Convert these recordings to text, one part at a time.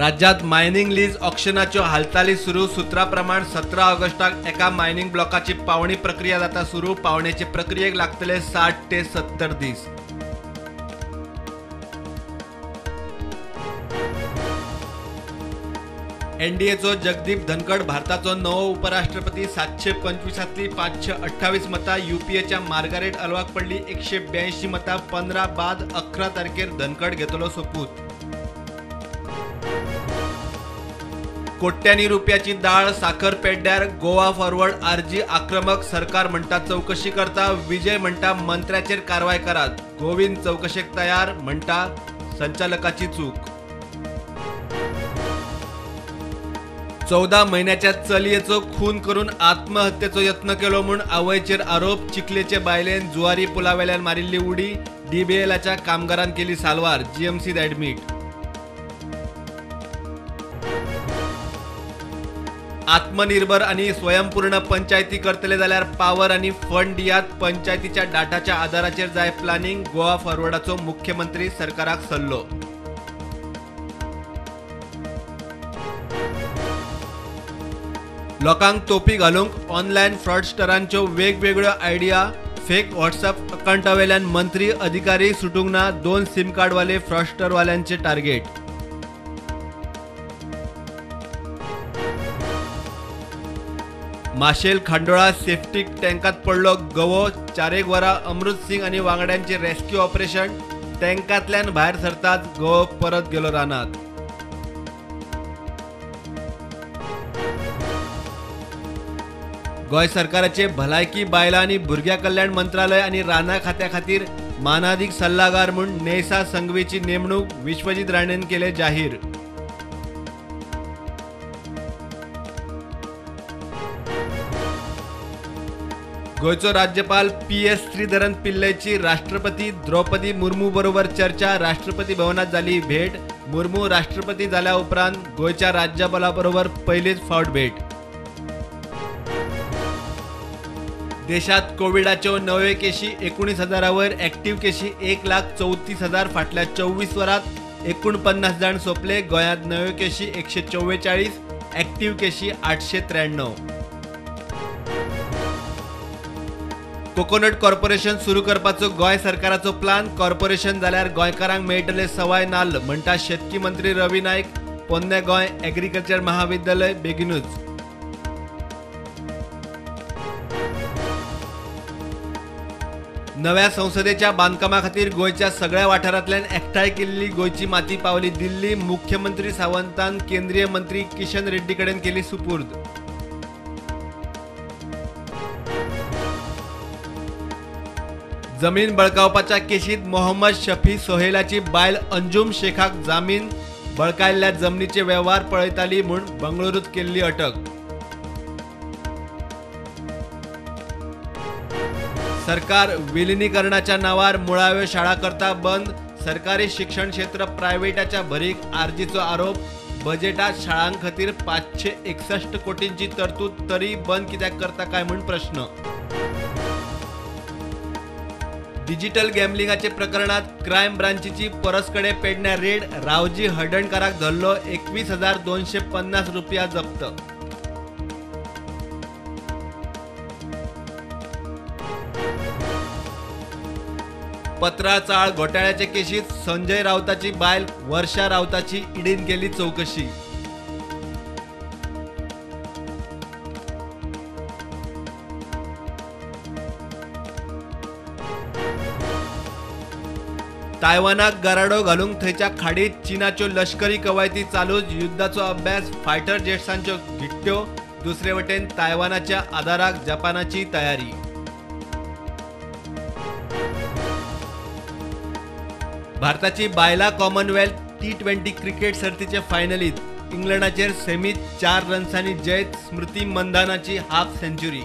राज्यात mining lease ऑक्शनाच्यो हालचाली सुरू. सूत्रा प्रमाण 17 ऑगस्टाक एका मायनिंग ब्लॉकाची पावणी प्रक्रिया जाता सुरू. पावणेचे प्रक्रियेक लागतले 60 ते 70 दीस. एनडीएचो जगदीप धनखड भारताचो नवो उपराष्ट्रपती. 725 528 मतां. युपीएच्या मार्गारेट अल्वाक पडली 182 मतां. 15 बाद 11 तारखेर धनखड घेतलो सोपूत. कोट्यांनी रुपयाची दाळ साखर पेड्ड्यार. गोवा फॉरवर्ड आरजी आक्रमक. सरकार म्हणटा चवकशी करता. विजय म्हणटा मंत्र्याचेर कारवाय करात. गोविंद चवकशेक तयार, म्हणटा संचालकाची चूक. 14 म्हयन्याच्या चलयेचो खून करून आत्महत्येचो यत्न केलो म्हूण आवयचेर आरोप. चिखलेचे बायलेन जुवारी पुलावेल्यान मारिल्ली उडी. डीबीएलाच्या कामगारान केली साल्वार. जीएमसीत ॲडमीट. आत्मनिर्भर आणि स्वयंपूर्ण पंचायती करतले जाल्यार पावर आणि फंड दियात. पंचायतीच्या डाटाच्या आधाराचेर जाय प्लॅनिंग. गोवा फॉरवर्डाचो मुख्यमंत्री सरकाराक सल्लो. लोकांक तोपी घालूंक ऑनलायन फ्रॉडस्टरांच्यो वेगवेगळ्यो आयडिया. फेक व्हॉट्सअप अकाउंटावेल्यान मंत्री अधिकारी सुटूंक ना. 2 सिम कार्डवाले फ्रॉडस्टरवाल्यांचे टार्गेट. माशेल खांडोळा सेफ्टी टँकात पडलो गवो. 4 वरां अमृत सिंग आनी वांगड्यांचे रेस्क्यू ऑपरेशन. टँकांतल्यान भायर सरताच गवो परत गेलो रानात. गोंय सरकाराचे भलायकी बायलां आनी भुरग्यां कल्याण मंत्रालय आनी रानां खात्या खातीर मानादीक सल्लागार म्हूण नेसा संघवीची नेमणूक विश्वजीत राणेन केले जाहीर. गोंयचो राज्यपाल पी.एस. श्रीधरन पिल्लईची राष्ट्रपती द्रौपदी मुर्मू बरोबर चर्चा. राष्ट्रपती भवनात जाली भेट. मुर्मू राष्ट्रपती जाल्या उपरांत गोंयच्या राज्यपाला बरोबर पयलीच फावट भेट. देशात कोविडाच्यो नव्यो केशी 19,000 वयर. ॲक्टिव्ह केशी 1,34,000. फाटल्या 24 वरांत 49 जाण सोंपले. गोंयांत नव्यो केशी 144, ॲक्टिव्ह केशी 893. कोकोनट कॉर्पोरेशन सुरू करपाचो गोंय सरकाराचो प्लान. कॉर्पोरेशन जाल्यार गोंयकारांक मेळटले सवाय नाल्ल, म्हणटा शेतकी मंत्री रवी नायक. पोन्ने गोंय एग्रीकल्चर महाविद्यालय बेगिनूच. नव्या संसदेच्या बांदकामा खातीर गोंयच्या सगळ्या वाठारांतल्यान एकठांय केल्ली गोंयची माती पावली दिल्ली. मुख्यमंत्री सावंतान केंद्रीय मंत्री किशन रेड्डी कडेन केली सुपूर्द. जमीन बळकावपाच्या केशीत मोहम्मद शफी सोहेलाची बायल अंजुम शेखाक जामीन. बळकायल्ल्या जमनीचे वेव्हार पळयताली म्हूण बंगळुरूत केल्ली अटक. सरकार विलिनीकरणाच्या नावार मुळाव्यो शाळा करता बंद. सरकारी शिक्षण क्षेत्र प्रायव्हेटाच्या भरीक. आरजीचो आरोप. बजेटात शाळां खातीर 561 कोटींची तरतूद तरी बंद कित्याक करता काय म्हूण प्रश्न. डिजिटल गॅम्बलिंगाचे प्रकरणात क्रायम ब्रांचीची परसकडे पेडण्या रेड. रावजी हळदणकाराक धरलो. 21,250 रुपया जप्त. पत्रा चाळ घोटाळ्याचे केशीत संजय राऊताची बायल वर्षा राऊताची ईडीन केली चौकशी. तायवानाक गराडो घालूंक थंयच्या खाडीत चीनाच्यो लष्करी कवायती चालूच. युद्धाचो अभ्यास, फायटर जेट्सांच्यो घिट्ट्यो. दुसरे वटेन तायवानाच्या आदाराक जपानाची तयारी. भारताची बायला कॉमनवेल्थ T20 cricket सर्तीचे फायनलीत इंग्लंडाचेर सेमीत 4 रन्सांनी जैत. स्मृती मंधानाची हाफ सेंच्युरी.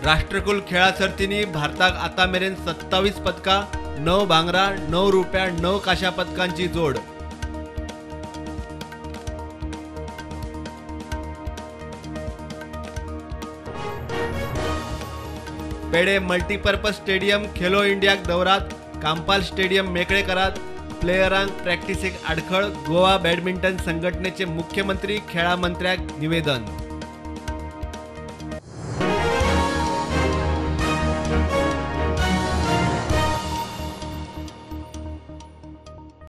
राष्ट्रकुल खेळा सर्तींनी भारताक आतां मेरेन 27 पदकां, 9 भांगरा, 9 रुप्या, 9 कांश्या पदकांची जोड. पेडे मल्टीपर्पज स्टेडियम खेलो इंडियाक दवरात, कांपाल स्टेडियम मेकळे करात, प्लेयरांक प्रॅक्टिसेक आडखळ. गोवा बॅडमिंटन संघटनेचे मुख्यमंत्री खेळा मंत्र्याक निवेदन.